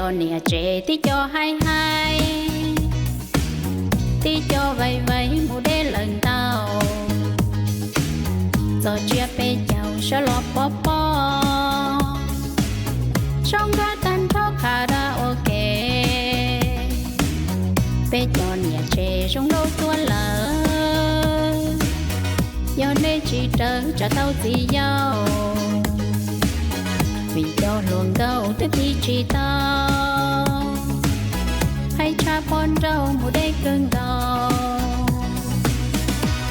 Niam tsev tib co haib haib, tib co vaim vaim mus deb lawm ntau. Txog tsiab peb caug sawv los pob pob, zoo nkauj tag nrho kha rau ua ke. Peb cov niam tsev zoo nkauj tuaj lawm, yog nej tsis rawv tsam tau txiv yau, vim cov hluas nkauj twb tiv tsis tau. Haib tshaj poj nrauj mus deb kawg nkaus,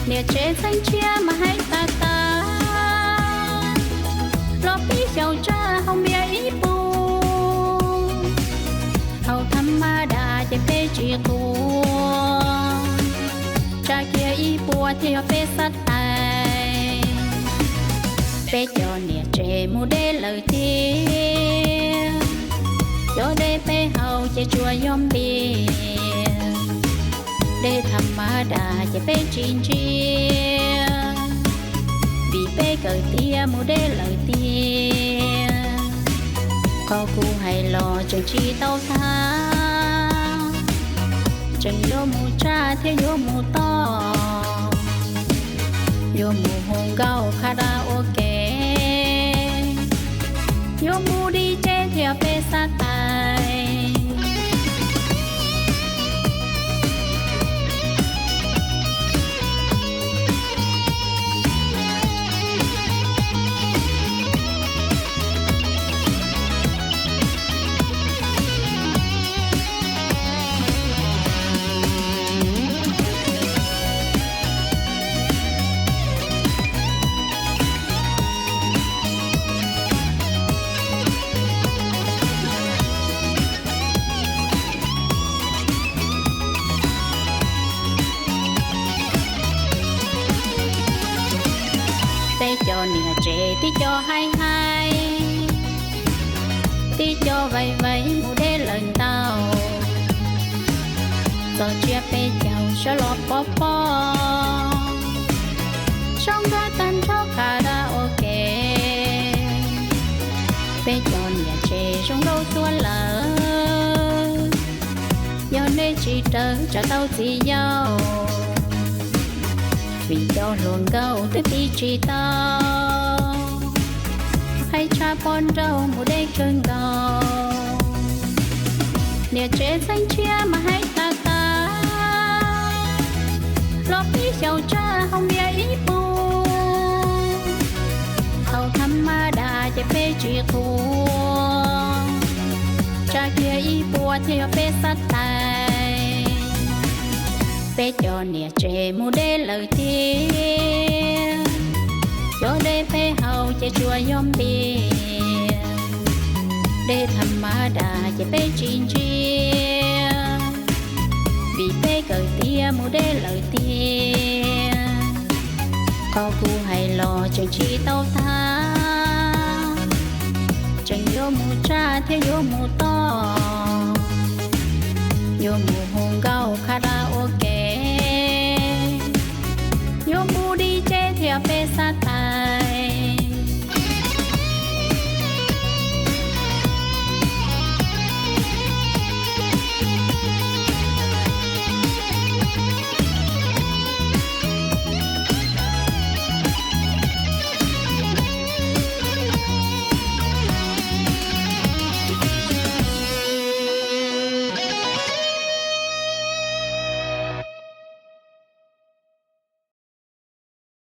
niam tsev txheeb tshiab mas haib tas tas. Los pib xyaum tsaj haus npias ib puas, haus tham ma das ces peb tsis quav, tsa kiag ib puas thiaj yog peb xav tais. Peb cov niam tsev mus deb lawm tiag, cov dej peb haus ces tsuas yog npias, dej tham ma das ces peb tsis ntsia, vim peb kawm tiav mus deb lawm tiag. Qhov kuv hais los tseem tsis tau tag, tseem yuav mus tsaj thiab yuav mus toj, yuav mus hu nkauj kha rau ua ke, yuav mus dim ces thiaj peb xav tais. Peb cov niam tsev tib co haib haib, tib co vaim vaim mus deb lawm ntau. Txog tsiab peb caug sawv los pob pob, zoo nkauj tag nrho kha rau ua ke. Peb cov niam tsev zoo nkauj tuaj lawm, yog nej tsis rawv tsam tau txiv yau, vim cov hluas nkauj twb tiv tsis tau. Haib tshaj poj nrauj mus deb kawg nkaus, niam tsev txheeb tshiab mas haib tas tas. Los pib xyaum tsaj haus npias ib puas, haus tham ma das ces peb tsis quav, tsa kiag ib puas thiaj yog peb xav tais. Peb cov niam tsev mus deb lawm tiag, cov dej peb haus ces tsuas yog npias, dej tham ma das ces peb tsis ntsia, vim peb kawm tiav mus deb lawm tiag. Qhov kuv hais los tseem tsis tau tag, tseem yuav mus tsaj thiab yuav mus toj, yuav mus hu nkauj kha rau ua